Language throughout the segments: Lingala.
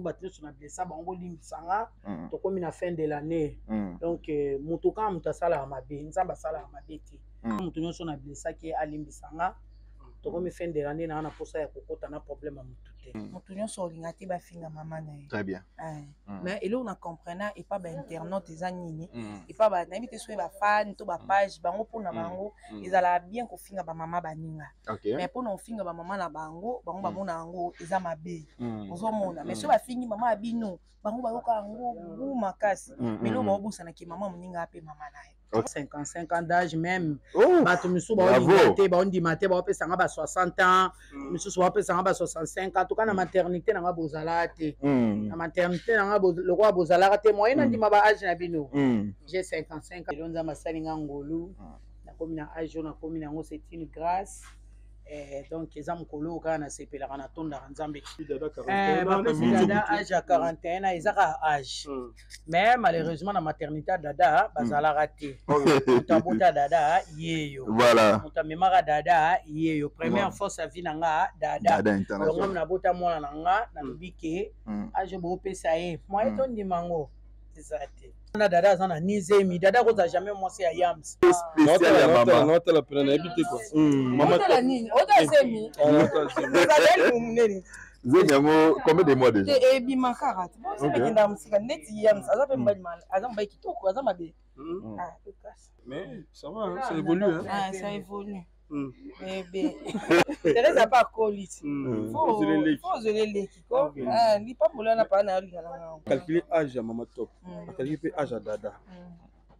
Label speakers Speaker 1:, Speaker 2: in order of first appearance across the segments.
Speaker 1: Bato nyonso na blessa bango, bolimbisa nga. Tokomi na fin de l'année. Donc moto kaka moto asalaka mabe, Nzambe asalaka mabe te. Moto nyonso na blessaki ye, alimbisa nga. Tokomi fin de l'année, naa na mposa ya kokota na problème ya motu te.
Speaker 2: Moto nyonso olinga te bafinga mama na ye.
Speaker 3: Très bien.
Speaker 2: Mais eloko na comprena epa bainternaute eza nini? Epa nayebi te soki bafan to bapage bango, mpona bango ezalaka bien kofinga bamama baninga, mais mpona kofinga bamama na bango, bango bamona yango eza mabe. Ozomona, mais soki bafingi mama ya bino, bango bayoka yango bu makasi. Mais eloko baobosanaki, mama moninga ape mama na ye.
Speaker 1: 55 ans d'âge même.
Speaker 3: Oh,
Speaker 1: bato misusu
Speaker 3: bravo.
Speaker 1: baondima te, baondima te, baopesanga ba 60 ans, misusu baopesanga ba 65 ans. En tout cas, na maternité nanga bozalaka te. Na maternité nanga lokola bozalaka te, moye nandima ba age na bino. J'ai 55 ans. Lelo Nzambe asali nga ngolu, nakomi na age oyo nakomi nango, c'est une grâce. Donc eza mokolo oyo kaka nasepelaka, natondaka Nzambe.
Speaker 4: Dada
Speaker 1: Eh,
Speaker 4: 41 ans,
Speaker 1: bapesi
Speaker 4: na
Speaker 1: dada age ya 41 ans, eza kaka age. Mais malheureusement, na maternité ya dada bazalaka te. Moto abota dada yeyo. Moto amemaka dada yeyo. Première force ya vie na nga, dada.
Speaker 3: Dada
Speaker 1: Donc
Speaker 3: international.
Speaker 1: nabota mwana na nga, nalobi ke age boopesa ye, moye tondima yango eza te. Na dada aza na nizemi, dada kozala jamais mwasi ya yams.
Speaker 3: Spécial ya mama.
Speaker 4: Naotala pena, nayebi te quoi. Mama.
Speaker 2: Otala nini? Otala zemi?
Speaker 4: Ah, naotala zemi.
Speaker 2: Ezali monene.
Speaker 3: Zemi yango combien de mois déjà?
Speaker 2: Te, ebima kaka te. Bon, zemi ekendaka mosika neti yams aza mpe mobali aza mobali kitoko, aza mabe. Ah, ekasi.
Speaker 4: Mais ça va, hein, ça évolue, hein.
Speaker 2: Ah, ça évolue. Ebe Thérèse apa akoli ti.
Speaker 4: Ozela eleki.
Speaker 2: Fo ozela eleki ko. Ah, lipambola na paa na yolinga na ngango.
Speaker 4: Calculer âge ya mama Top, acalcule mpe âge ya dada.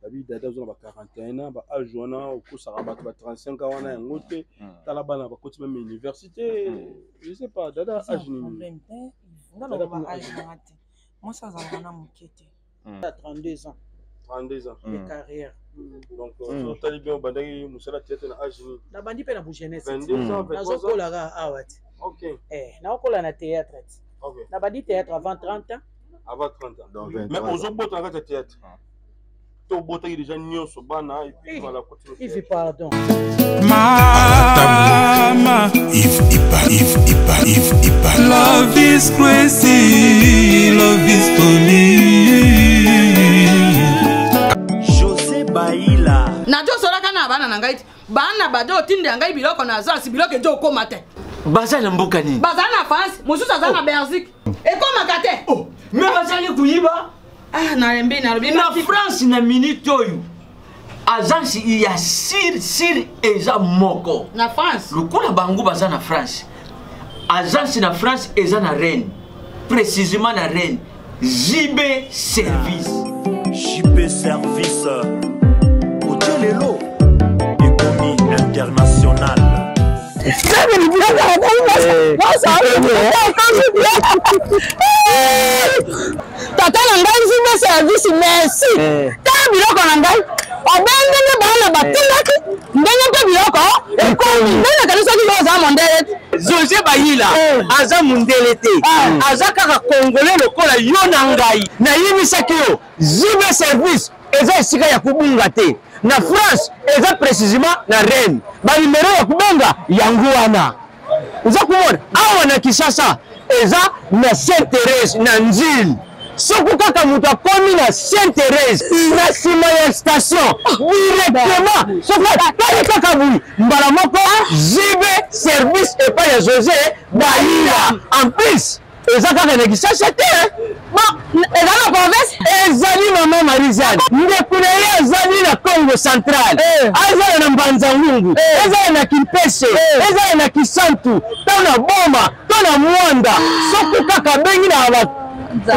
Speaker 4: Babi dada oza na ba 41 ans, ba âge wana okosaka bato ba 35 ans wana yango te. Tala bana bakoti même université. Je sais pas, dada âge nini?
Speaker 2: Problème te, nga naloba âge nanga te. Mwasi azalaka na moke te.
Speaker 1: 32 ans
Speaker 4: 32 ans
Speaker 1: de carrière.
Speaker 4: Donc otali bien, obandaki mosala théâtre na âge nini?
Speaker 1: Nabandi mpe na bojeunesse.
Speaker 4: 22 ans, 23 ans?
Speaker 1: Nazokolaka awa ti. Naokola na théâtre ti. Nabandi théâtre avant 30 ans.
Speaker 4: Avant 30 ans.
Speaker 3: Donc
Speaker 4: mais
Speaker 3: 23 ans.
Speaker 4: ozobota na kati ya théâtre to obotaki déjà nyonso bana et puis
Speaker 1: Eh.
Speaker 4: voilà, continue.
Speaker 1: Ivi, pardon.
Speaker 5: Mama,
Speaker 6: Yves Ipa, Yves Ipa, Yves Ipa.
Speaker 5: Love is crazy, love is funny.
Speaker 7: José Baila.
Speaker 8: Nazosolaka na bana na ngai ti bana bado otindela ngai biloko na agence, biloko ezo okóma te.
Speaker 9: Baza na mboka nini?
Speaker 8: Baza na France, mosusu aza na Belgique, ekómaka te.
Speaker 9: Oh, me bazali koyiba.
Speaker 8: Ah, nalembi, nalobi.
Speaker 9: Na France, na minute oyo, agence ya sir sir eza moko.
Speaker 8: Na France.
Speaker 9: Lokola bango baza na France, agence na France eza na Rennes, précisément na Rennes, JB Service.
Speaker 7: JP Service. Otelelo. Ekomi international.
Speaker 10: Tata na ngai Nzimbe Service, merci. Tala biloko na ngai obe ndenge bana batindaki, ndenge mpe biloko ekomi ndenge nakanisaki. Yo oza mondele te.
Speaker 9: José Bayila aza mondele te, aza kaka Congolais lokola yo na ngai. Nayebisaki yo, JB Service eza esika ya kobunga te. Na France, eza précisément na Rennes. Banimero ya kobenga yango wana oza komona awa. Na Kinshasa, eza na Sainte Thérèse, na Nzile. Soki kaka moto akomi na Sainte Thérèse, na nsima ya station directement, soki atali kaka boye, mbala moko JB Service epai ya José Bayila. En plus, eza kaka na Kinshasa te.
Speaker 10: Bon, eza na province.
Speaker 9: Ezali mama Marizane, ndeko na ye azali na Congo Central, azala na Mbanza Ngungu, ezala na Kimpese, ezala na Kisantu, to na Boma, to na Mwanda. Soki kaka abengi na ba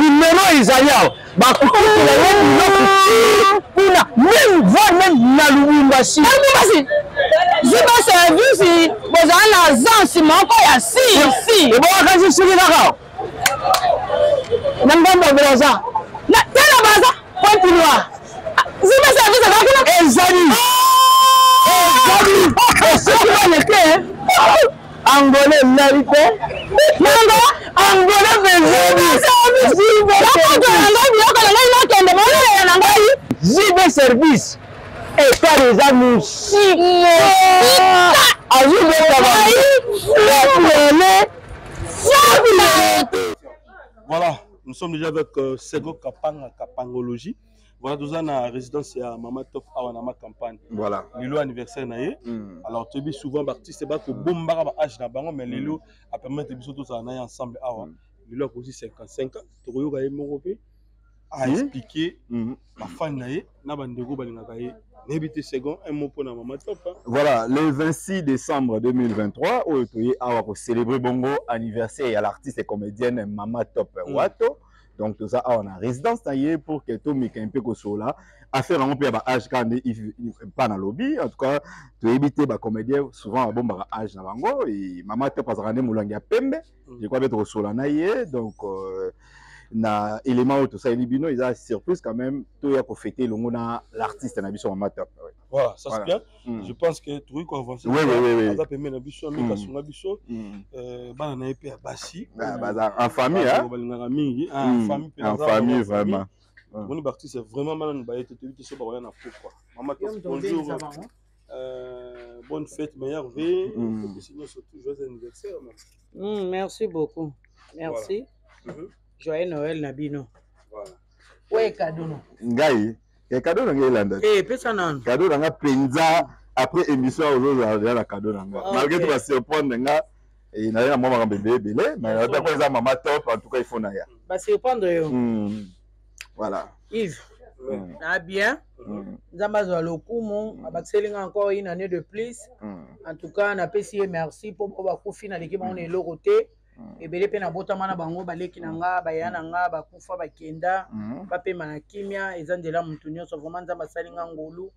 Speaker 9: numero ezali awa, bakokutela ye biloko ti kuna, même voire même na Lubumbashi.
Speaker 10: Lubumbashi. Ziba Service, bozala na agence moko ya si si.
Speaker 9: Ebongaka soki kaka na ngambo ya Braza.
Speaker 10: Te, na Braza.
Speaker 9: Pointe Noire.
Speaker 10: Ziba Service eza kuna.
Speaker 9: Ezali soki baleke Angola, ezali te.
Speaker 10: Nango
Speaker 9: Angola mpe ezali.
Speaker 10: Nakoto na ngai biloko na ngai, nakende bolelela na ngai.
Speaker 9: JB Service etali eza mosika, azobeta bango.
Speaker 4: Voilà. Nous sommes déjà avec Sego Kapanga, Kapangologie. Voilà, nous avons la résidence ya Mama Top awa na ma campagne.
Speaker 3: Voilà.
Speaker 4: Lelo anniversaire na ye. Alors toyebi souvent ba artiste ba ko bombaka ba âge na bango, mais lelo a permettre biso tozala na ye ensemble awa. Lelo akosi 55 ans, tokoyoka ye moko mpe a expliquer ba fan na ye na bandeko balingaka ye. Nayebi te, second un mot mpona Mama Top, hein.
Speaker 3: Voilà, le 26 décembre 2023, oyo toye awa kocélébrer bongo anniversaire ya l'artiste et comédienne Mama Top Wato. Donc toza awa na résidence na ye pour que tomeka mpe kosola affaire yango mpe ya baage kaka nde mpa na lobi. En tout cas, toyebi te, bacomédien souvent babombaka age na bango e Mama Top azalaka nde molangi ya pembe. Je crois mpe tokosola na ye. Donc na élément oyo tosaleli bino eza surprise quand même, toya kofêter elongo na l'artiste na biso Mama Top. Ouais.
Speaker 4: Voilà, ça c'est
Speaker 3: Voilà.
Speaker 4: bien. Je pense que tokoki koavancer.
Speaker 3: Oui.
Speaker 4: Aza pembeni na biso, amika asunga biso. Bana na ye mpe ya basi.
Speaker 3: Ah, baza en famille, hein?
Speaker 4: Balingaka mingi. Ah, en famille mpe
Speaker 3: En
Speaker 4: baza
Speaker 3: famille,
Speaker 4: vraiment.
Speaker 3: vraiment.
Speaker 4: Tomoni baartiste vraiment bana baye te, toyebi te so bakoya na pokwa. Mama
Speaker 1: Yo
Speaker 4: Top,
Speaker 1: moto
Speaker 4: bonjour.
Speaker 1: obengisa bango.
Speaker 4: Bonne fête, meilleur vœu. Topesi nyonso tout joyeux anniversaire, man.
Speaker 1: Merci beaucoup, merci. Joyeux Noël na bino.
Speaker 4: Voilà.
Speaker 1: Oyo cadeau no?
Speaker 3: Ngai ke cadeau na ngai elanda.
Speaker 1: Eh, pesa nano.
Speaker 3: Cadeau na nga mpenza, après émission ozozala deja na cadeau na nga. Malgré to basurprendre nga naye na mwa makambo ebele ebele, mais atako eza Mama Top, en tout cas il faut na ya.
Speaker 1: Basurprendre yo?
Speaker 3: Voilà.
Speaker 1: Yves, na bien. Nzambe azwa lokumu, abakiseli nga encore une année de plus. En tout cas, napesi ye merci mpo po bakufi, naleki bango na eloko te. Ebele mpe nabotama na bango, baleki na nga, baya na nga, bakufa, bakenda, bapema na kimia. Eza nzela motu nyonso. Vraiment, Nzambe asali nga ngolu.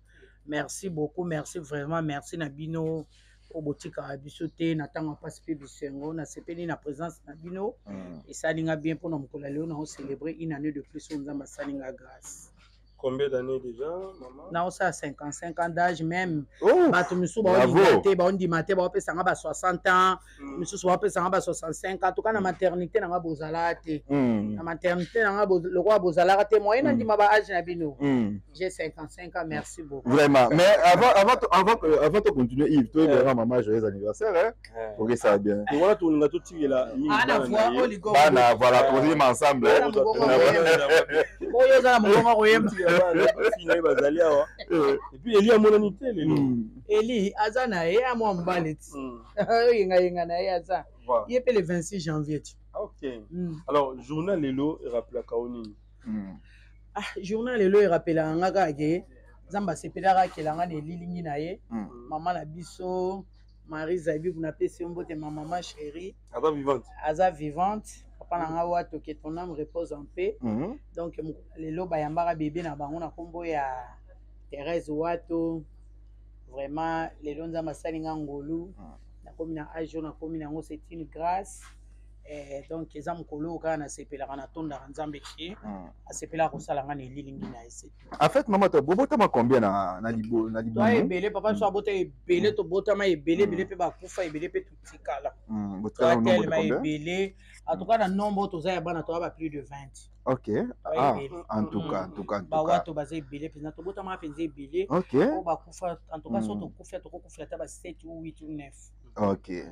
Speaker 1: Merci beaucoup, merci vraiment, merci na bino oyo botikaka biso te na ntango ya mpasi mpe bisengo. Nasepeli na présence na bino, esali nga bien mpona mokolo ya lelo naocélébrer une année de plus oyo Nzambe asali nga grâce.
Speaker 4: Combien d'années déjà, maman?
Speaker 1: Naosala 55 ans d'âge même.
Speaker 3: Oh,
Speaker 1: bato misusu
Speaker 3: bravo.
Speaker 1: baondima te, baondima te, baopesanga ba 60 ans, misusu baopesanga ba 65 ans. En tout cas, na maternité na nga bozalaka te. Na maternité na nga lokola bozalaka te, moyen nandima ba âge na bino. J'ai 55 ans, merci beaucoup.
Speaker 3: Vraiment. Mais avant de continuer, Yves, toi, vraiment, maman, joyeux anniversaire, hein? Pour que ça va bien.
Speaker 4: Et voilà, tolinga totikela mingi
Speaker 1: Ah, na
Speaker 4: bana
Speaker 1: voix,
Speaker 4: na ye.
Speaker 1: oh, ligo.
Speaker 3: Bana, voilà, pour dire ensemble, hein?
Speaker 1: Bana mongongo koyemba. Oyo oza na mongongo koyemba.
Speaker 4: Bafille na ye bazali awa. Et puis Eli amonani te lelo.
Speaker 1: Eli aza na ye, amwa mobali ti oyengayenga na ye aza.
Speaker 4: Voilà.
Speaker 1: Ye mpe le 26 janvier ti.
Speaker 4: Ok. Alors, journal lelo erappelaka o nini?
Speaker 1: Ah, journal lelo erappelaka nga kaka ke Nzambe asepelaka akelanga na elilingi na ye. Mama na biso Marie Zabibu, napesi yo mbote, ma mama chérie.
Speaker 4: Aza vivante?
Speaker 1: Aza vivante. Papa na nga Wato, que ton âme repose en paix. Donc mokolo ya lelo bayambaka bebe na bango na nkombo ya Thérèse Wato. Vraiment, lelo Nzambe asali nga ngolu, nakomi na age oyo nakomi nango, c'est une grâce. Donc eza mokolo oyo kaka nasepelaka, natondaka Nzambe ke asepelaka kosala nga na elilingi na ye, c'est tout.
Speaker 3: En fait, maman, toi, bobotama combien na libumu?
Speaker 1: Toa ebele, papa biso abota ebele, tobotama ebele ebele mpe bakufa ebele mpe totikala.
Speaker 3: Botikala
Speaker 1: Toa
Speaker 3: au nombre de
Speaker 1: telema
Speaker 3: combien?
Speaker 1: ebele. En tout cas, na nombre oyo toza ya bana, toa ba plus de 20.
Speaker 3: Ok.
Speaker 1: Toa
Speaker 3: Ah,
Speaker 1: ebele.
Speaker 3: en tout cas, en tout cas, en tout cas.
Speaker 1: Bawato baza ebele mpenza, tobotamaka mpenza ebele. Oyo bakufa, en tout cas so tokufi, tokokufela ata ba 7 ou 8 ou 9.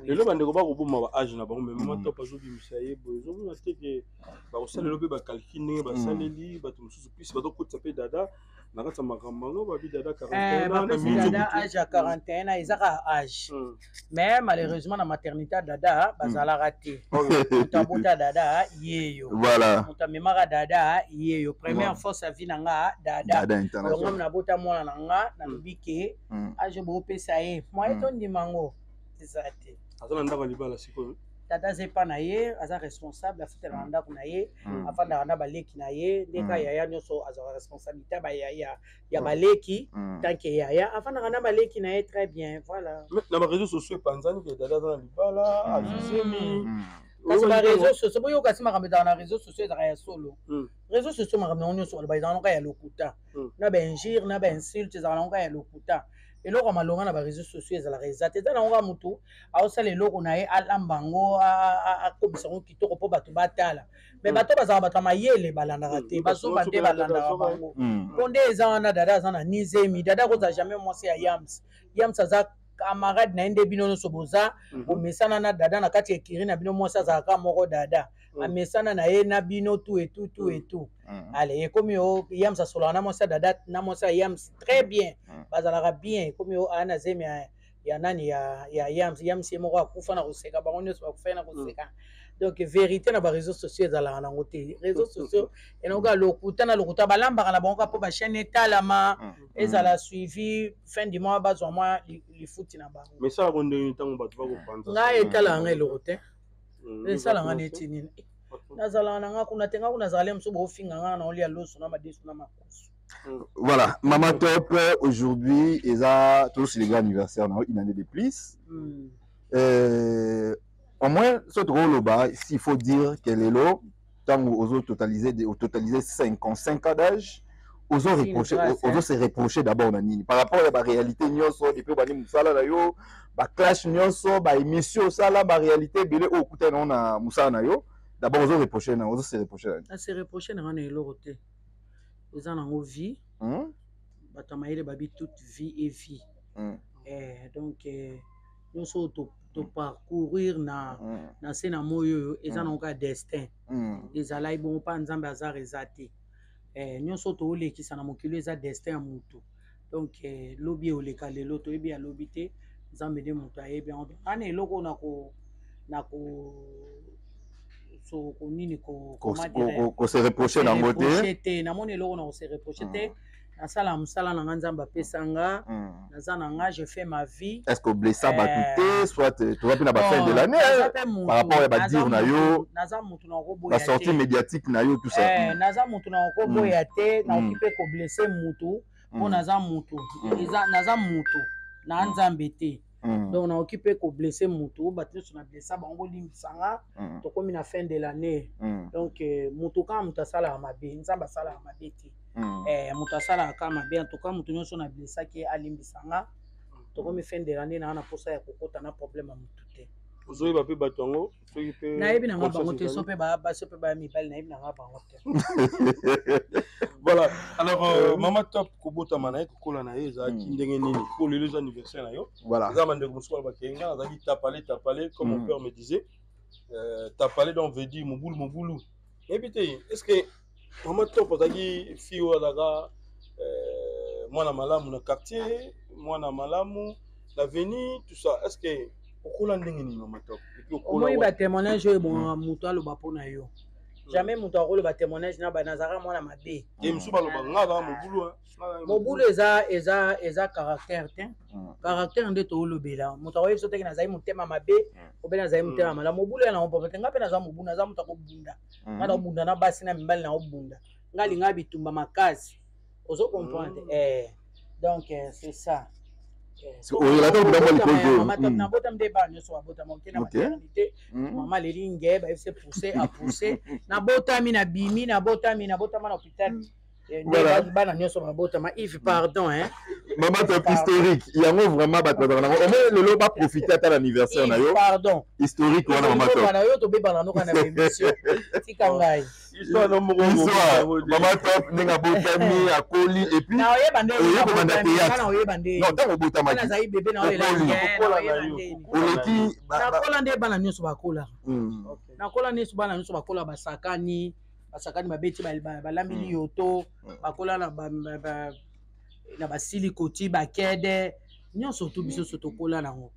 Speaker 4: Lelo bandeko bakoboma ba âge na bango, mais Mama Top azobimisa ye boye, ozomona te ke bakosalela mpe bacalcul ndenge basaleli bato mosusu plus bazokotisa mpe dada na kati ya makambo yango, babi dada 41 ans na
Speaker 1: Bapesi
Speaker 4: mingi.
Speaker 1: dada âge ya 41 ans, eza kaka âge, mais malheureusement na maternité ya dada bazalaka te. Moto abota dada yeyo.
Speaker 3: Voilà.
Speaker 1: Moto amemaka dada yeyo. Première force ya vie na nga dada.
Speaker 3: Dada international.
Speaker 1: Yango nabota mwana na nga, nalobi ke âge boopesa ye, moye tondima yango eza te.
Speaker 4: Aza na ndako ya libala sikoyo?
Speaker 1: Tata aza epa na ye, aza responsable, afutelaka na ndako na ye, afandaka na baleki na ye nde ka yaya nyonso azwaka responsabilité ya bayaya ya baleki. Tant que yaya afandaka na baleki na ye très bien, voilà.
Speaker 4: Mais na baréseau sociaux epanzani ke dada aza na libala, azwi
Speaker 1: Kasi baréseau sociaux, boyoka si makambo ezalaka na réseau sociaux ezalaka ya solo. Réseau sociaux, makambo yango nyonso baloba ezalaka nango ya lokuta, na bainjure na bainsulte, ezalaka nango ya lokuta. Eloko ya malonga na baréseau sociaux ezalaka eza te. Eza nango kaka motu aosala eloko na ye, alamba yango, akobisa yango kitoko mpo bato batala. Mais bato bazalaka bato ya mayele, balandaka te, bazoba nde balandaka bango. Mpo nde eza wana, dada aza na nizemi, dada akozala jamais mwasi ya Yams. Yams aza camarade na ye nde bino nyonso boza bomesana na dada na kati ya ekiri na bino. Mwasi azalaka moko dada. Amesana na ye na bino tout et tout tout et tout. Ale ekomi o Yams asolaka na mwasi ya Dada, na mwasi ya Yams très bien. Bazalaka bien. Ekomi o aa na zemi ya nani, ya Yams. Yams ye moko akufa na koseka, bango nyonso bakufa ye na koseka. Donc vérité na baréseaux sociaux ezalaka nango te. Réseaux sociaux enoka lokuta na lokuta, balambaka na bango kaka mpo bachaîne etalama, ezala suivi, fin du mois bazwa mwa lifuti na bango.
Speaker 4: Mais esalaka ndenge ntango bato bakopanza?
Speaker 1: Ngai etalaka ngai eloko te. Esalanga neti nini? Nazalaka na nga kuna te. Nga kuna nazala mosusu, bofinga nga na olia loso na madesu na makoso.
Speaker 3: Voilà, Mama Top, aujourd'hui, eza toujours célébrer anniversaire, na une année de plus. Au moins, ce trop s'il faut dire que lelo, tango ozo totaliser 55 ans d'âge, ozo reprocher, ozo se reprocher d'abord na nini par rapport à la réalité nyonso depuis bani musala na yo, ba clash nyonso, ba émission sala, ba réalité ebele oyo okutana na musala na yo? D'abord ozo reprocher na, ozo se reprocher na?
Speaker 1: Na se reprocher na nga eloko te. Eza nango vie. Bato ya mayele babi toute vie est vie. Donc nyonso oyo toparcourir na se na moi oyo eza nango kaka destin. Ezalaki bongo mpa Nzambe, hasard eza te. Nyonso toolekisa na mokili eza destin ya motu. Donc lobi eoleka lelo, toyebi ya lobi te, Nzambe nde moto ayebi yango. Donc ana eloko oyo nako so konini
Speaker 3: kose reprocher nango te.
Speaker 1: Te, namoni eloko na kose reprocher te. Nasala mosala na nga Nzambe apesanga, naza na nga, je fais ma vie.
Speaker 3: Est ce que oblessa bato te, soit toza mpe na bafin de l'année, par rapport ya badire na yo,
Speaker 1: naza motu na koboya,
Speaker 3: basortie médiatique na yo, tout ça?
Speaker 1: Naza motu na koboya te. Nakoki mpe koblesser mutu mpo naza mutu, naza mutu na Nzambe te. Donc nakoki mpe koblesser mutu. Bato nyonso na blessa bango, bolimbisanga. Tokomi na fin de l'année. Donc mutu kaka moto asalaka mabe, Nzambe asalaka mabe te. Moto asalaka kaka mabe. En tout cas, moto nyonso na blessaki, alimbisanga. Tokomi fin de l'année, naa na mposa ya kokota na problème ya motu te.
Speaker 4: Ozoyeba mpe bato yango soki mpe
Speaker 1: Nayebi nanga bango te. So mpe baya basi, mpe baya mibali, nayebi nanga bango te.
Speaker 4: Voilà. Alors Mama Top, kobotama na ye, kokola na ye ezalaki ndenge nini? Po lelo eza anniversaire na yo.
Speaker 3: Voilà.
Speaker 4: Eza bandeko mosusu balobaki nga nazalaki tapale tapale, comme mon père me disait, tapale donc veut dire mobulu mobulu. Nayebi te, est ce que Mama Top azalaki fille oyo azalaka mwana malamu na quartier, mwana malamu na avenue, tout ça? Est ce que okola ndenge nini, Mama Top?
Speaker 1: Omoni, batémoignage oyo ebongaka moto aloba mpo na yo, jamais moto akoloba témoignage na nazalaka mwana mabe.
Speaker 4: Ye mosusu baloba nga azala mobulu.
Speaker 1: Mobulu eza caractère te. Caractère nde toolobela. Moto akoyebi so teke nazali motema mabe obe nazali motema malamu. Mobulu ya nango papa te. Nga mpe naza mobulu, naza moto akobunda. Nga nakobunda na basi na mibali, nakobunda. Nga alingaa bitumba makasi, ozo comprendre? Donc c'est ça. Nabotami nde bana nyonso babotama. Oke na maternité, mama aleli nge bayebise pousse apousse, nabotami, nabimi, nabotami, nabotama na hôpital, bana nyonso babotama. Yves, pardon, hein.
Speaker 3: Mama Top, historique yango vraiment bato bazalaka nango, omoi lelo baprofite ata na anniversaire na yo.
Speaker 1: Pardon.
Speaker 3: Historique wana, Mama Top.
Speaker 1: Na yo tobebana noka na émission, tika ngai.
Speaker 3: Mama Top, ndenge abotami, akoli, et puis
Speaker 1: Naoyeba nde
Speaker 3: oye kobanda théâtre?
Speaker 1: Naoyeba nde.
Speaker 3: Non, ntango obotamaki,
Speaker 1: Nazali bebe,
Speaker 3: oleki.
Speaker 1: Nakola nde bana nyonso bakolaka. Nakola nyonso, bana nyonso bakola, basakani basakani, babeti, balambili yoto, bakola na basili koti bakede nyonso tu. Biso so tokola nango,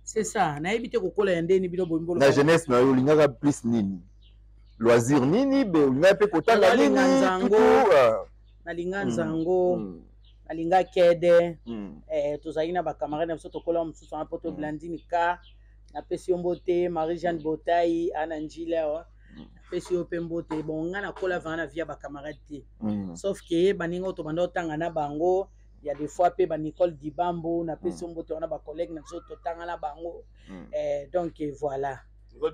Speaker 1: c'est ça. Nayebi te kokola ya ndeni bino boyi.
Speaker 3: Na jeunesse na yo, olingaka plus nini? Loisir nini be olingaka mpe kotanga nini?
Speaker 1: Nzango, nalinga nzango, nalinga kede. Tozalaki na bacamarade na biso, tokola mosusu wana mpo to Blandine ka. Napesi yo mbote, Marie Jeanne Botai ana njila awa, napesi yo mpe mbote. Bon, nga nakola vanga na vie ya bacamarade te, sauf ke baninga oyo tobanda otanga na bango ya des fois mpe banicole Dibambo, napesi yo mbote wana, bacollègue na biso totanga na bango. Donc voilà. Oui,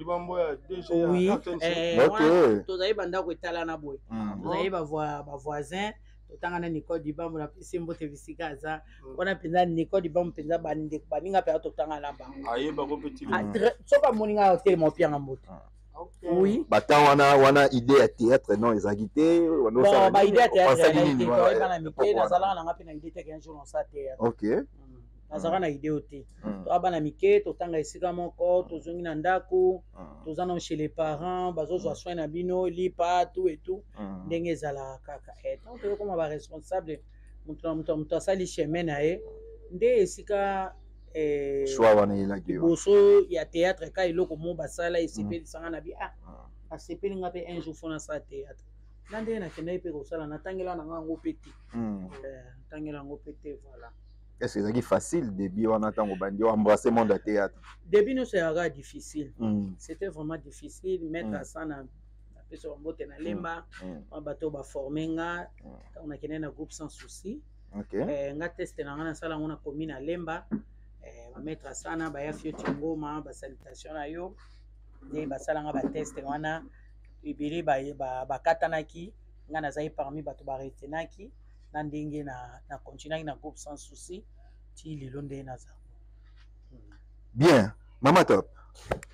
Speaker 1: tozali bandako etalana boye, tozali bavoisin, totanga na Nicole Dibambo. Napesi mbote bisika aza wana mpenza, Nicole Dibambo mpenza. Bandeko baninga mpenza totanga na bango, soki amoni nga otelema, opianga mbote, oui.
Speaker 3: Batan wana idée ya théâtre non ezalaki te?
Speaker 1: Bon, baidée ya théâtre ezalaki te. Toyebana mike, nazalaka nanga mpe na idée te qu'un jour nasala théâtre. Nazalaka na idée oyo te. Toa bana mike, totanga esika moko, tozongi na ndako, toza nano chez les parents, bazozwa soin na bino, lipa, tout et tout, ndenge ezalaka kaka. Ntango toyokoma baresponsable, moto na moto, moto asali chemin na ye nde esika
Speaker 3: Choix wana eyelaki yo.
Speaker 1: Liboso ya théâtre ka eloko mo basala esepelisanga na bi, ah, asepeli nga mpe un jour faut nasala théâtre. Na ndenge nakendaki mpe kosala, natangela na nga yango mpe te. Natangela yango mpe te, voilà.
Speaker 3: Est ce que ezalaki facile début wana, ntango obandi oembrasser monde ya théâtre?
Speaker 1: Début nyonso ezalaka difficile. C'était vraiment difficile. Maître Asana, napesa bambote na Lemba, mwa bato oyo baforme nga ntango nakendaki na groupe Sans Souci. Nga test na nga nasala yango na commune ya Lemba. Bamaître Asana baya, Fioti Ngoma, basalutation na yo. Nde basalanga batest wana ebele, bakatanaki nga, nazali parmi bato baretenaki na ndenge na continuaki na groupe Sans Souci ti lelo nde naza.
Speaker 3: Bien, Mama Top,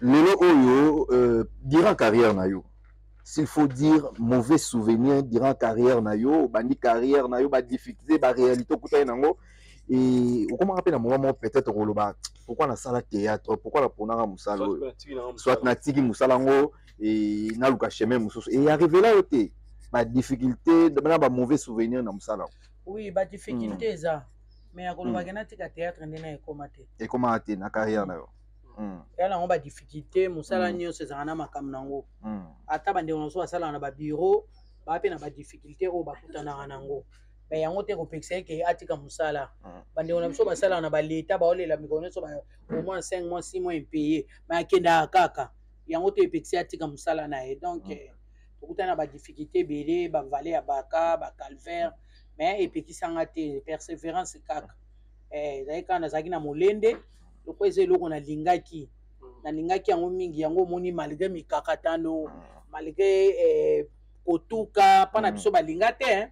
Speaker 3: lelo oyo, durant carrière na yo, s'il faut dire mauvais souvenir durant carrière na yo, obandi carrière na yo, badifficulté, baréalité okutani nango, e okomaka mpe na moment moko peut-être koloba: pourquoi nasala théâtre? Pourquoi naponaka mosala oyo? Soit natiki mosala yango e naluka chemin mosusu. E arrivela yo te badifficulté na bamauvais souvenir na mosala yango?
Speaker 1: Oui, badifficulté eza, mais ya kolobaki natika théâtre nde na ekóma te.
Speaker 3: Ekomaka te na carrière na yo.
Speaker 1: Eya nango badifficulté, mosala nyonso ezalaka na makambo nango. Ata bandeko na biso basalaka na babureau, baa mpe na badifficulté oyo bakutanaka nango, mais yango te kopekisa eke atika mosala. Bandeko na biso basalaka na baleta, baolela mikolo nyonso, au moins 5 mois, 6 mois impayé, mais akendaka kaka. Yango te epekisi atika mosala na ye. Donc tokutani na badifficulté ebele, bavallée ya Baka, bacalvaire, mais epekisanga te. Persévérance kaka. Ezalaki kaka, nazalaki na molende loko eza eloko nalingaki, nalingaki yango mingi. Yango omoni, malgré mikakatano, malgré kotuka mpa na biso balinga te,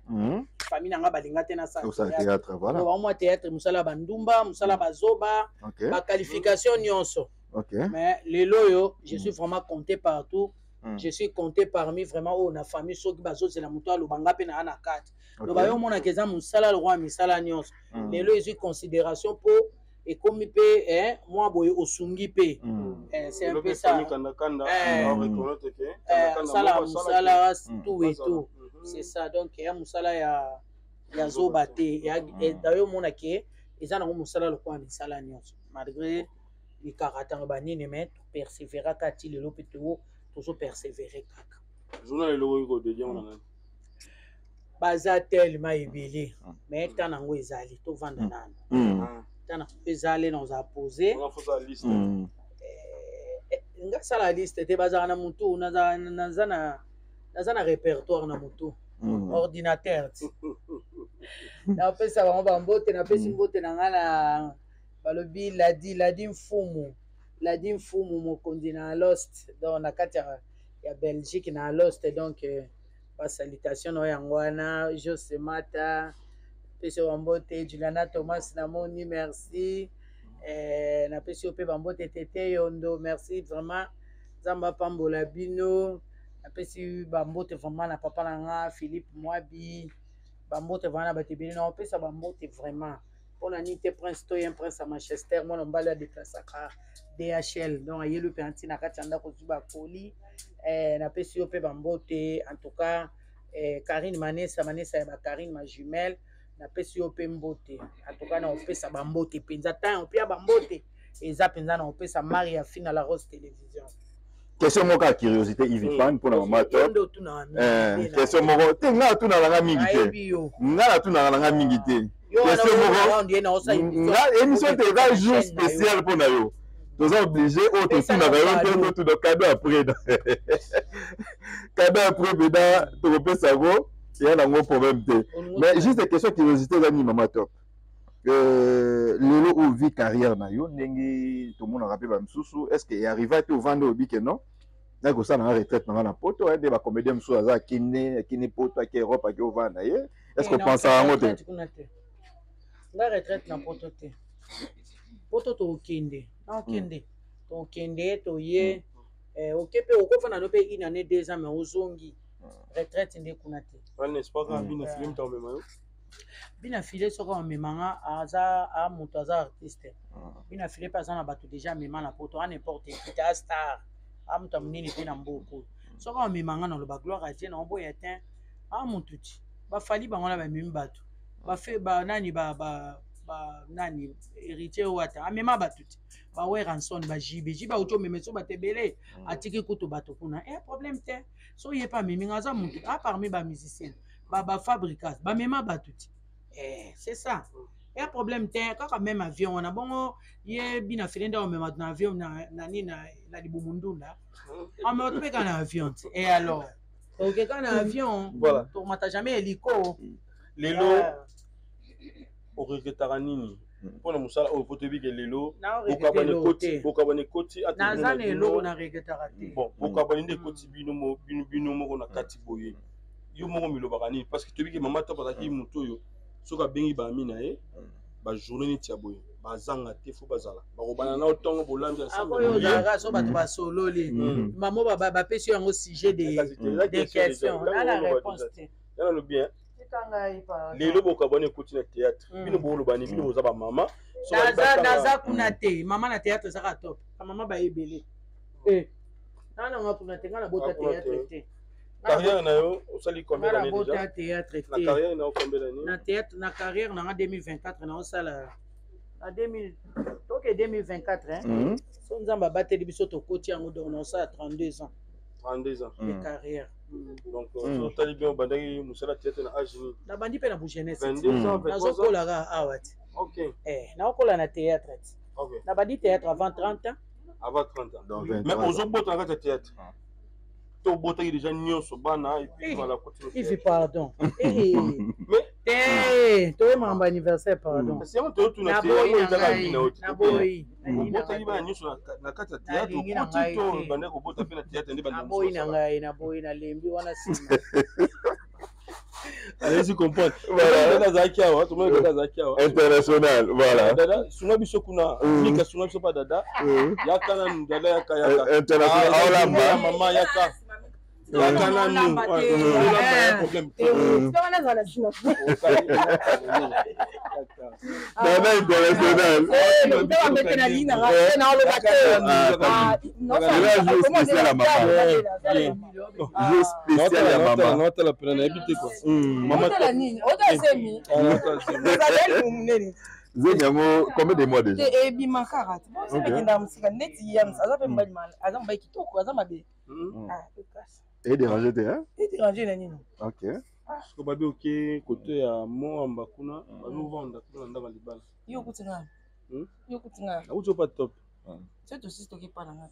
Speaker 1: famille na nga balinga te nasala
Speaker 3: théâtre. Voilà.
Speaker 1: Mwa théâtre, mosala bandumba, mosala bazoba, baqualification nyonso. Mais lelo oyo, je suis vraiment compté partout. Je suis compté parmi vraiment oyo na famille, soki bazozela moto aloba, nga mpe naa na kati. Loba yo omonaka eza mosala lokwa misala nyonso. Lelo ezwi considération mpo ekomi mpe mwa boye, osungi mpe, c'est un peu ça. Osala mosala tout et tout, c'est ça. Donc eya mosala ya zoba te. Dayo omonake eza nango mosala lokola misala nyonso, malgré mikakatano banini, mais topersévéraka ti lelo mpe tozopersévére kaka.
Speaker 4: Journal eloko oyo kodédier ngo na nani?
Speaker 1: Baza tellement ebele, mais ntan yango ezali, tovanda nano, ntan yango ezali na ozala posé. Nga sala liste te, bazalaka na motu, naza na répertoire na motu, ordinateur ti. Napesa bango bambote, napesi mbote na nga na balobi Ladi, Ladi Mfumu, Ladi Mfumu mokonzi na Alost, donc na kati ya Belgique na Alost. Donc basalutation na oyo yango wana. Jose Mata, napesi yo bambote. Juliana Thomas, namoni, merci. Napesi yo mpe bambote. Tete Yondo, merci vraiment, Nzambe apambola bino. Napesi bambote vraiment na papa na nga Philippe Mwabi, bambote vraiment na bato ebele. Na opesa bambote vraiment mpona nini te, Prince Toyen, Prince ya Manchester, mwana mobali adeplasaka DHL, donc ayeli mpe ntina kati ya ndako, ozwi bakoli. Napesi yo mpe bambote. En tout cas, Karine Manesa, Manesa ya bakarine, ma jumelle, napesi yo mpe mbote. En tout cas, na opesa bambote mpenza, ntan opia bambote eza mpenza na opesa Maria Fina La Rose Télévision.
Speaker 3: Question moko ya curiosité, Yves Fan, mpona Mama Top. Question moko te, ngai natunaka nanga mingi te, ngai natunaka nanga mingi te. Question moko, émission te, eza jour spécial mpona yo, toza obligé oyo totunaka yo te, totuna cadeau après, cadeau après mpena tokopesa yango, eya nango problème te. Mais juste question curiosité, eza nini, Mama Top? Lelo oyo vie carrière na yo, ndenge tomonaka mpe bamisusu, est ce que earriva te ovanda oyebi ke non, naki kosala nanga retraite nanga na poto, nde bacomédien mosusu aza akende, akende poto, ake Europe, ake ovanda na ye? Est ce que opensaka yango te?
Speaker 1: Nga retraite na poto te. Poto tokende, naokende, tokende, toye, oke mpe okofanda no mpe une année, 2 ans, mais ozongi. Retraite nde kuna te.
Speaker 4: N'est-ce pas, kaka bino film taomema yo?
Speaker 1: Bina File soki amemanga, aza a moto, aza artiste. Bina File mpe aza na bato déjà amema na Poto, a n'importe qui te, a star, a moto ya monene mpe na mboka oyo. Soki amemanga, naloba gloire à Dieu, na oboya te. A motu ti bafali bango na bamemi bato bafe ba nani ba ba ba nani, Héritier Wata amema bato ti baWerrason, baJB. JB auti omema so bato ebele, atiki kutu bato kuna e problème te. So ye mpe amemi nga, aza motu a parmi bamusicien, bafabricas bamema bato ti. Eh, c'est ça, ya problème te. Kaka même avion wana, bongo ye Bina File nde amema na avion na nini, na libumu ndunda, amema to mpe kaka na avion ti. Et alors okeka na avion?
Speaker 4: Voilà.
Speaker 1: Tokomata jamais hélico.
Speaker 4: Lelo oregretaka nini mpona mosala oyo? Po toyebi ke lelo
Speaker 1: Na
Speaker 4: bokabani ekoti, bokabani ekoti.
Speaker 1: Naza na eloko na regretaka te.
Speaker 4: Bon, bokabani nde ekoti bino bino moko na kati boye. Yo moko milobaka nini? Parce que toyebi ke Mama Top azalaki motu oyo soki abengi baami na ye, bajournée neti ya boye bazanga te, fo bazala bakobana na ntongo bolambi.
Speaker 1: Akoyo ozalaka so bato basololi, mamo bapesi yo yango sujet de question na réponse te.
Speaker 4: Yana lobi bien.
Speaker 1: Tika ngai, pardon.
Speaker 4: Lelo bokabwani ekoti na théâtre, bino boloba nini? Bino boza bamama.
Speaker 1: Naza kuna te. Mama na théâtre ezaka top, bamama bayebele naa nanga kuna te. Nga nabota théâtre te.
Speaker 4: Carrière na yo, osali combien
Speaker 1: Nga
Speaker 4: d'années déjà?
Speaker 1: Nabota théâtre
Speaker 4: Na
Speaker 1: te.
Speaker 4: carrière na yo, combien d'années?
Speaker 1: Na théâtre, na carrière nanga, 2024 naosala, na 2000 toke 2024, hein? So Nzambe abateli biso, tokoti yango, donc naosala 32 ans
Speaker 4: 32 ans
Speaker 1: de carrière.
Speaker 4: Donc so otali bien, obandaki mosala théâtre na âge nini?
Speaker 1: Nabandi mpe na bojeunesse.
Speaker 4: 22 ans, 23 ans?
Speaker 1: Nazokolaka awa ti. Naokola na théâtre ti. Nabandi théâtre avant 30 ans.
Speaker 4: Avant 30 ans.
Speaker 3: Donc,
Speaker 4: mais
Speaker 3: 23 ans.
Speaker 4: ozobota na kati ya théâtre to obotaki déjà nyonso bana et puis voilà, continue?
Speaker 1: Ivi, pardon. Te, toye makambo anniversaire, pardon.
Speaker 4: Kasi yango toyotuna te,
Speaker 1: Naboyi
Speaker 4: yango
Speaker 1: na
Speaker 4: ezaka
Speaker 1: ngai,
Speaker 4: vi na yo te.
Speaker 1: naboyi.
Speaker 4: Obotaki bana nyonso na kati ya théâtre?
Speaker 1: Nalingi na
Speaker 4: Okoti
Speaker 1: ngai
Speaker 4: to
Speaker 1: te.
Speaker 4: bandaki kobota mpe na théâtre nde bandeko
Speaker 1: Naboyi
Speaker 4: mosusu
Speaker 1: na
Speaker 4: basalaka?
Speaker 1: ngai, naboyi, nalembi wana nsima.
Speaker 4: Allez-y, comprendre.
Speaker 3: Voilà.
Speaker 4: Dada azalaki awa, tomoni dada azalaki awa.
Speaker 3: International, voilà.
Speaker 4: Dada sunga biso kuna. Mika sunga biso pa dada. Yaka nanu dada, yaka, yaka.
Speaker 3: International,
Speaker 4: Ah,
Speaker 3: aolamba.
Speaker 4: ya mama, yaka, yaka nanu.
Speaker 2: Olamba te.
Speaker 4: Ouais, olamba ya problème.
Speaker 2: Wana azala nsima.
Speaker 3: Dada international.
Speaker 2: Bete na lina te, na oloba te.
Speaker 3: Ah, Eza jour spécial ya mama. Jour spécial ya mama.
Speaker 4: Naotala pena, nayebi te quoi. Mama.
Speaker 2: Otala nini? Otala zemi?
Speaker 4: Ah, naotala zemi.
Speaker 2: Ozala monene.
Speaker 3: Zemi yango combien de mois déjà?
Speaker 2: Te, ebima kaka te. Ekendaka mosika neti yams. Aza mpe mobali, aza mobali kitoko, aza mabe. Ah, ekasi.
Speaker 3: Edéranger te, hein?
Speaker 2: Edéranger na nini?
Speaker 3: Ok.
Speaker 4: Siko babi oke kote ya Moamba kuna, babi ovanda kuna na ndako ya libala.
Speaker 2: Yo kutinga.
Speaker 4: Hmm?
Speaker 2: Yo kutinga.
Speaker 4: Nauti opa Top.
Speaker 2: So tosisi toki pa na nga.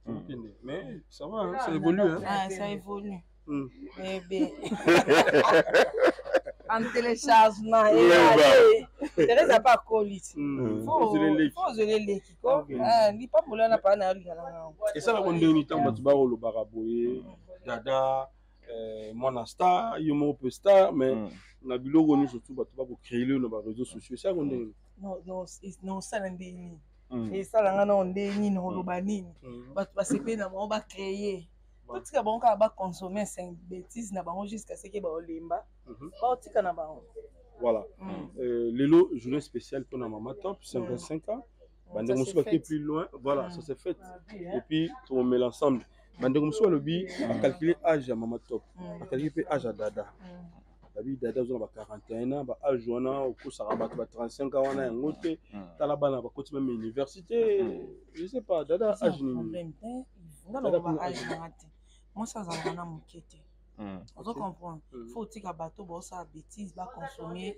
Speaker 4: Okende, mais ça va, hein, ça évolue, hein.
Speaker 2: Ah, ça évolue. Bébé. En téléchargement. Thérèse a pas koli.
Speaker 4: Ozela.
Speaker 2: Faut ozela eleki ko. Lipambola na paa na yolinga na ngango.
Speaker 4: Esalaka ndenge ntango bato bakolobaka boye, dada mwana star, yo moko mpe star, mais na biloko nyonso tu bato bakocréer na baréseaux sociaux, esalaka ndenge?
Speaker 2: Nosala ndenge nini? Esalanga nao ndenge nini? Oloba nini? Bato basepeli na bango, bacréer, totika bango kaka baconsommer cinq bêtise na bango jusqu'à ce que baolemba, baotika na bango.
Speaker 4: Voilà. Lelo journée spéciale mpona Mama Top, 55 ans. Bandeko mosusu bake plus loin. Voilà, ça c'est fait et puis tokomela ensemble. Bandeko mosusu balobi bacalculer âge ya Mama Top, bacalculer mpe âge ya dada. Babi dada oza na ba 41 ans, ba âge wana okosaka bato ba 35 ans wana yango te. Tala bana bakoti même université. Je sais pas, dada âge nini?
Speaker 2: Problème te, nga naloba âge nanga te. Mwasi azalaka na moke te, ozo comprendre? Faut otika bato baosala bêtise, baconsommer.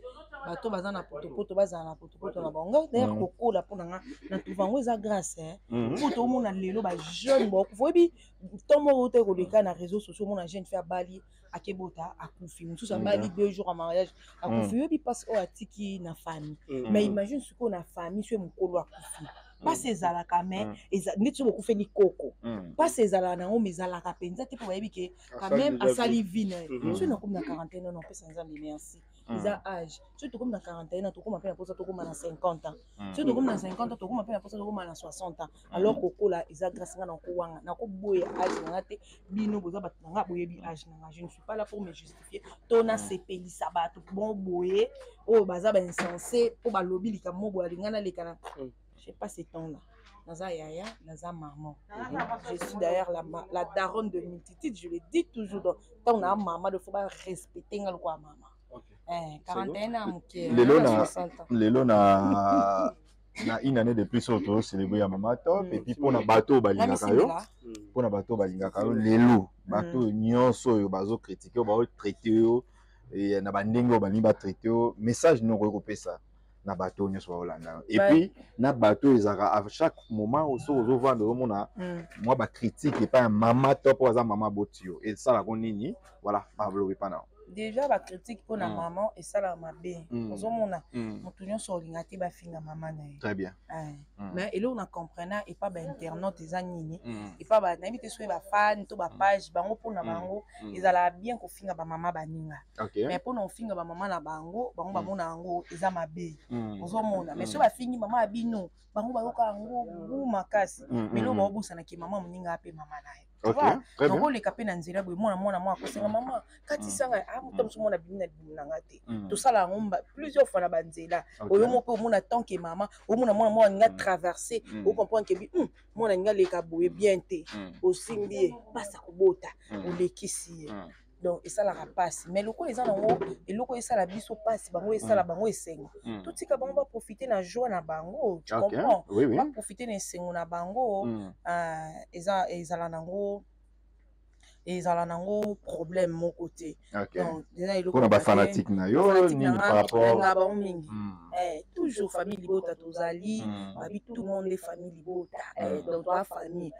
Speaker 2: Bato baza na potopoto, bazala na potopoto na bango. Nga d'ailleurs, kokola mpo na nga na trouve yango eza grâce po toomona lelo bajeune baokufa. Oyebi, nton moko te koleka na réseau sociaux, omona jeune fille abali, akebota, akufi. Mosusu abali, 2 jours ya mariage, akufi. Oyebi mpasi oyo atiki na famille? Mais imagine sikoyo na famille so mokolo akufi. Mpasi ezalaka, mais neti soki bokufeli koko, mpasi ezalaka nango, mais ezalaka mpenza te, mpo bayebi ke quand même asali vie na ye. Soki nakomi na 41 ans, napesa Nzambe merci. Eza age. Soki tokomi na 41 ans, tokóma mpe na mposa tokóma na 50 ans. Soki tokomi na 50 ans, tokóma mpe na mposa tokóma na 60 ans. Alors kokola eza grâce. Nga nakowanga, nakoboya age na nga te. Bino boza bato na nga, boyebi age na nga. Je ne suis pas là pour me justifier to nasepelisa bato. Bon, boye oyo baza bainsensé mpo balobi likambo mo boye, alinga naleka na, je pas ce temps là. Naza yaya, naza maman. Je suis d'ailleurs la daronne de multitude, je le dis toujours. Donc ntango naa mama, de faut barespecte nga lokola mama. 41 ans moke.
Speaker 3: Lelo na une année de plus oyo tozocélébre ya Mama Top, et puis mpona bato oyo balingaka yo, mpona bato oyo balingaka yo lelo, bato oyo nyonso oyo bazocritiquer, oyo baotraiter yo na bandenge oyo balingi batraiter yo, message nini okoki kopesa na bato oyo nyonso baolanda yo, et puis na bato oyo ezalaka à chaque moment soki ozovanda, ozomona mwa bacritique epai ya Mama Top oyo aza mama boti yo, esalako nini? Voilà, balobi epa na yo.
Speaker 2: Déjà, bacritique mpona mama esalaka mabe. Ozomona, moto nyonso olinga te bafinga mama na ye.
Speaker 3: Très bien.
Speaker 2: Mais eloko na comprena epa bainternaute eza nini? Epa nayebi te soki bafan to bapage, bango mpona bango ezalaka bien kofinga bamama baninga, mais mpona kofinga bamama na bango, bango bamona yango eza mabe. Ozomona, mais soki bafingi mama ya bino, bango bayoka yango bu makasi. Mais eloko baobosanaki, mama moninga ape mama na ye. Donc oleka mpe na nzela boye, mwana mwana mwa akosenga mama katisanga, a moto mosu mwana bimi na libumu na nga te. Tosala yango plusieurs fois na banzela oyo mo mpe omona, tant que mama, omona mwana mwana alinga traverse, ocomprendre ke bi mwana alinga aleka boye bien te, osimbi ye mpasi akobota, olekisi ye. Donc esalaka mpasi, mais lokola eza nango eloko esala biso mpasi, bango esala bango esengo. Totika bango baprofite na joie na bango, tu comprends? Baprofite na esengo na bango. Eza ezala nango problème moko te.
Speaker 3: Mpona bafanatique na yo nini par rapport?
Speaker 2: Bango mingi, toujours famille libota tozali. Babi tout le monde est famille libota, donc toa famille.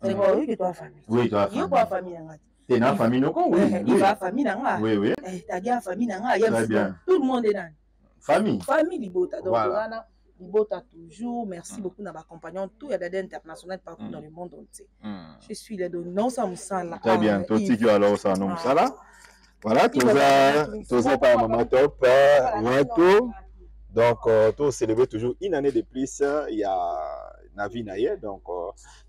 Speaker 2: Oyoki, toa famille. Yo koa famille nanga te.
Speaker 3: T'es dans la famille noko, oui.
Speaker 2: Il va famille nanga.
Speaker 3: Oui.
Speaker 2: T'as dit famille nanga. Très bien. Tout le monde est dans.
Speaker 3: Famille.
Speaker 2: Famille libota. Donc voilà. Libota toujours. Merci beaucoup na compagnon tout ya Dada International partout dans le monde entier. Je suis là, donc non ça musala.
Speaker 3: Très bien. Totiki alors ça non musala. Voilà, toza toza pa Maman Top Wato. Donc to célébrer toujours une année de plus il y a na vie na ye. Donc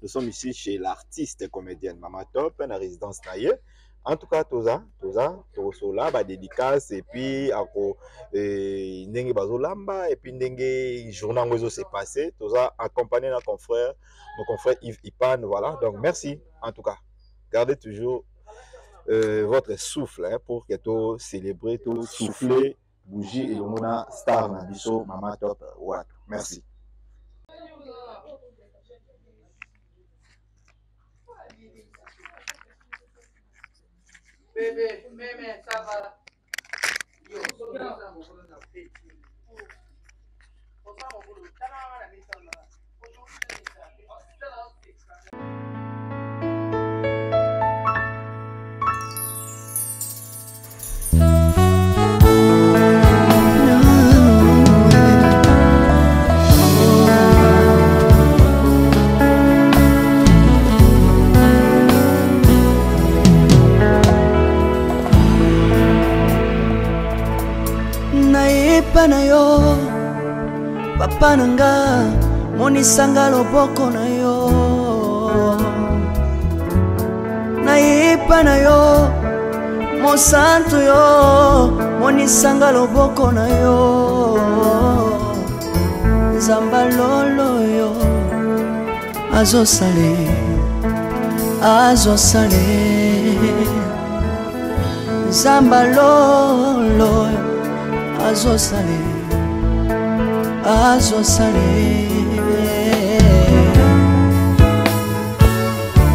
Speaker 3: nous sommes ici chez l'artiste comédienne Mama Top na résidence na ye. En tout cas, toza toza tokosola badédicace et puis ako ndenge bazolamba et puis ndenge journée yango ezo se passer. Toza accompagné na confrère, mon confrère Yves Ipan. Voilà, donc merci. En tout cas, gardez toujours votre souffle, hein, pour que to célébrer, to souffler bougie elongo na star na biso Mama Top Wato. Merci.
Speaker 1: Bébé, mémé, ça va. Yo,
Speaker 11: Nayepa na yo, papa na nga, monisanga loboko na yo. Nayepa na yo, mosantu yo, monisanga loboko na yo. Nzamba lolo yo azosale, azosale. Nzamba lolo azosale, azosale.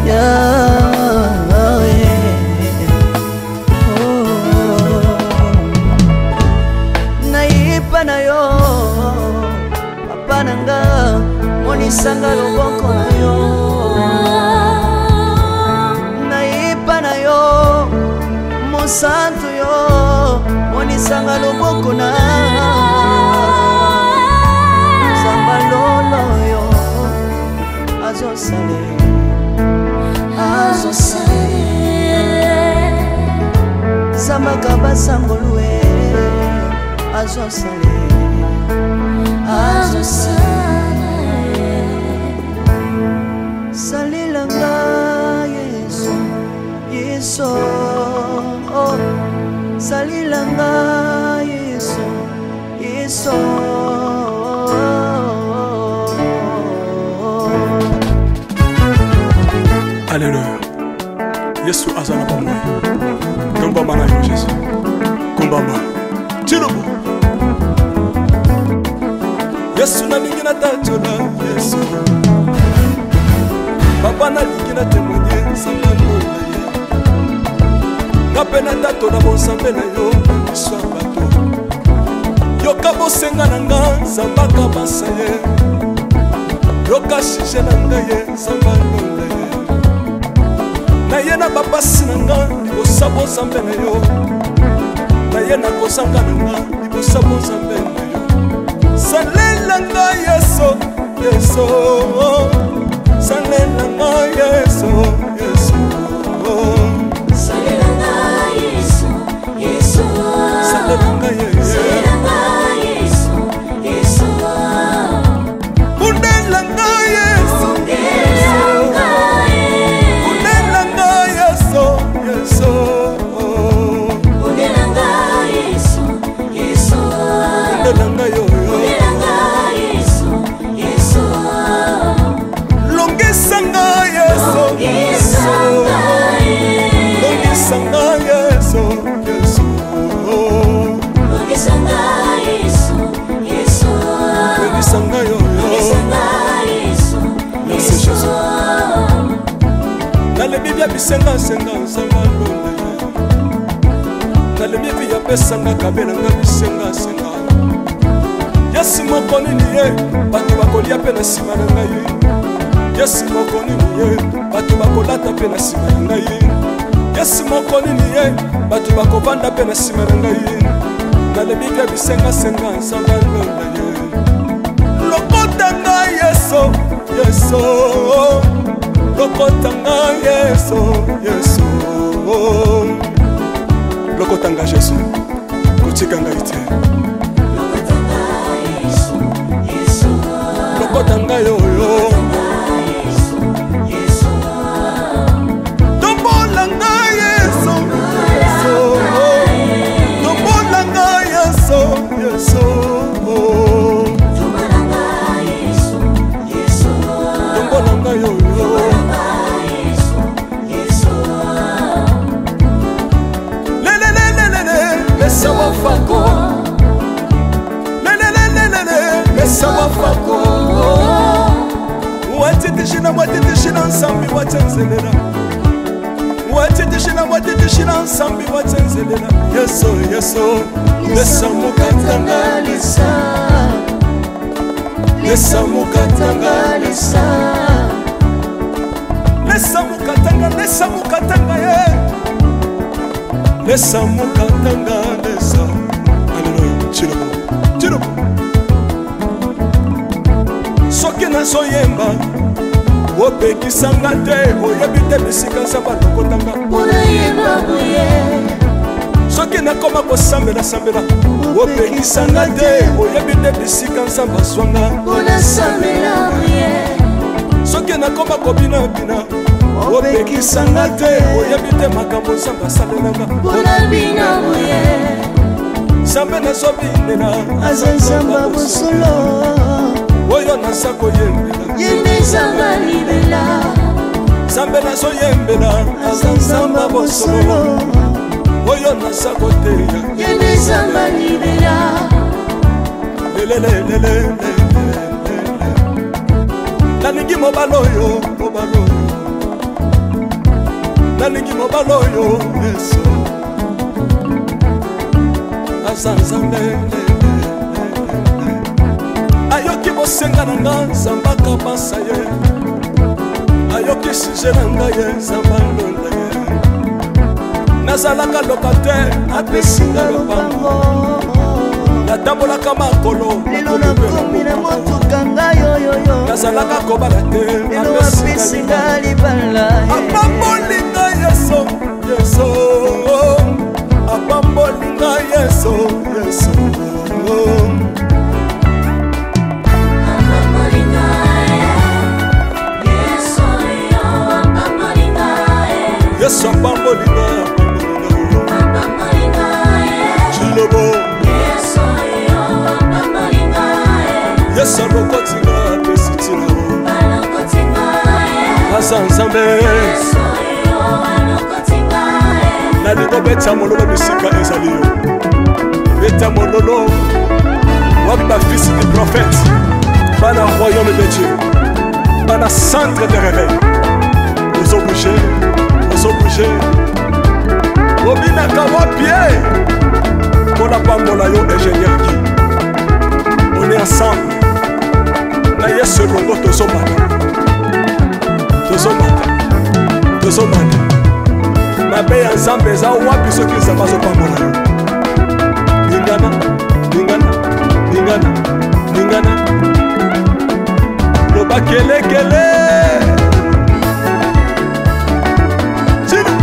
Speaker 11: Yahweh. Oh. Nayepa na yo, papa na nga, monisanga loboko na yo. Nayepa na yo, mosantu yo, monisanga loboko na. Nzamba lolo yo. azosale azosale zambaka basangolu e azosale azosale salelanga yesu yesu oh. Salelanga yesu yesu.
Speaker 5: Alleluya, Yesu aza na bomoi. Tombama na yo Jésus, kumbama tilobo. Yesu nalingi natatola Yesu, papa nalingi na témoigne nzambe alola ye nga mpe natatola bonzambe na yo na miso ya bato. Yoka bosenga na nga nzambe akabasa ye, yoka sujet na ngai ye nzambe alola ye. Naye na bapasi na nga libosa bonzambe na yo, naye na kozanga na nga libosa bonzambe na yo. Salela nga Yesu, Yesu, salela nga Yesu, Yesu,
Speaker 12: salela nga Yesu, Yesu,
Speaker 5: salela nga Yesu,
Speaker 12: salela nga Yesu, Yesu,
Speaker 5: bundela nga Yesu, bundela nga Yesu, Yesu,
Speaker 12: bundela nga Yesu, Yesu,
Speaker 5: bundela nga yo,
Speaker 12: bundela nga Yesu, Yesu,
Speaker 5: longisa nga Yesu,
Speaker 12: longisa nga
Speaker 5: longisa nga Yesu, Yesu,
Speaker 12: longisa nga Yesu, Yesu,
Speaker 5: longisa nga yo,
Speaker 12: longisa nga Yesu,
Speaker 5: Merci Jésus. Nalebi bia bisengasenga nzambe alonda ye, nalebi vi apesanga kabelanga bisengasenga. Yesu moko nini ye bato bakolia mpe na nsima na ngai, Yesu moko nini ye bato bakolata mpe na nsima na ngai, Yesu moko nini ye bato bakovanda mpe na nsima na ngai. Nalebi bia bisengasenga nzambe alonda ye. Lokota ngai Yesu, Yesu, lokota ngai Yesu, Yesu, lokota ngai Jésus, kotika ngai te. Lokota ngai oyo, tombola ngai Yesu, Yesu, tombola ngai Yesu, Yesu, tombola ngai oyo. Lelelelelele, lesa wafako, lelelelelele, lesa wafako. Watitishina, watitishina nsambi watenzelela, watitishina, watitishina nsambi watenzelela. Yesu, Yesu, lesa mukatanga,
Speaker 11: lesa
Speaker 5: lesa mukatanga,
Speaker 11: lesa
Speaker 5: lesa mukatanga, lesa mukatanga ye, lesa mukatanga, lesa. Alleluya, chilobo, chilobo. Soki nazoyemba opekisanga te, oyebi te bisika nzambe alokotanga.
Speaker 12: Unayemba boye,
Speaker 5: Soki nakoma kosambela-sambela opekisanga te, oyebi te bisika nzambe azwanga.
Speaker 12: Unasambela boye,
Speaker 5: Soki nakoma kobinabina opekisanga te, oyebi te makambo nzambe asalelanga.
Speaker 12: Unabina boye,
Speaker 5: Nzambe nazobinela
Speaker 11: aza nzambe ya bosolo,
Speaker 5: oyo naza koyembela
Speaker 12: ye nde nzambe libela.
Speaker 5: Nzambe nazoyembela aza nzambe ya bosolo, oyo naza koteya
Speaker 12: ye nde nzambe libela.
Speaker 5: Lelelelelele, nalingi mobali oyo, mobali oyo, nalingi mobali oyo Yesu aza nzambe. Ayoki bosenga na nga nzambe akabasa ye, ayoki sujet na ngai ye nzambe alonda ye. Nazalaka locataire, apesi nga lopango. Natambolaka makolo,
Speaker 11: lelo nakomi na motuka ngai yoyoyo.
Speaker 5: Nazalaka kobala te,
Speaker 11: lelo apesinga libala.
Speaker 5: Apamboli ngai Yesu, Yesu apamboli ngai, Yesu, Yesu. Yesu apamboli ngai, apamboli ngai Chilobo. Yesu alokoti ngai, apesi ntina aza Nzambe. Nalingo beta mololo bisika ezali yo, beta mololo. Wapi bafils du prophète, bana royaume de Dieu, bana centre de réveil? Ozobouge, ozobouge, obinaka wapi ye? Mpona pambola yo, ingénieur Guy. On est ensemble na Yesu elongo, tozomata, tozomata, tozomata. Mabe ya Nzambe eza wapi soki Nzambe azopambola yo? Lingana, lingana, lingana, lingana, loba kelekele. Tina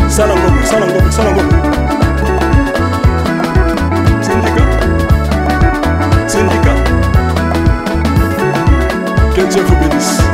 Speaker 5: sala ngombe, sala ngombe, sala ngombe. Tindika, tindika. Que Dieu vous bénisse.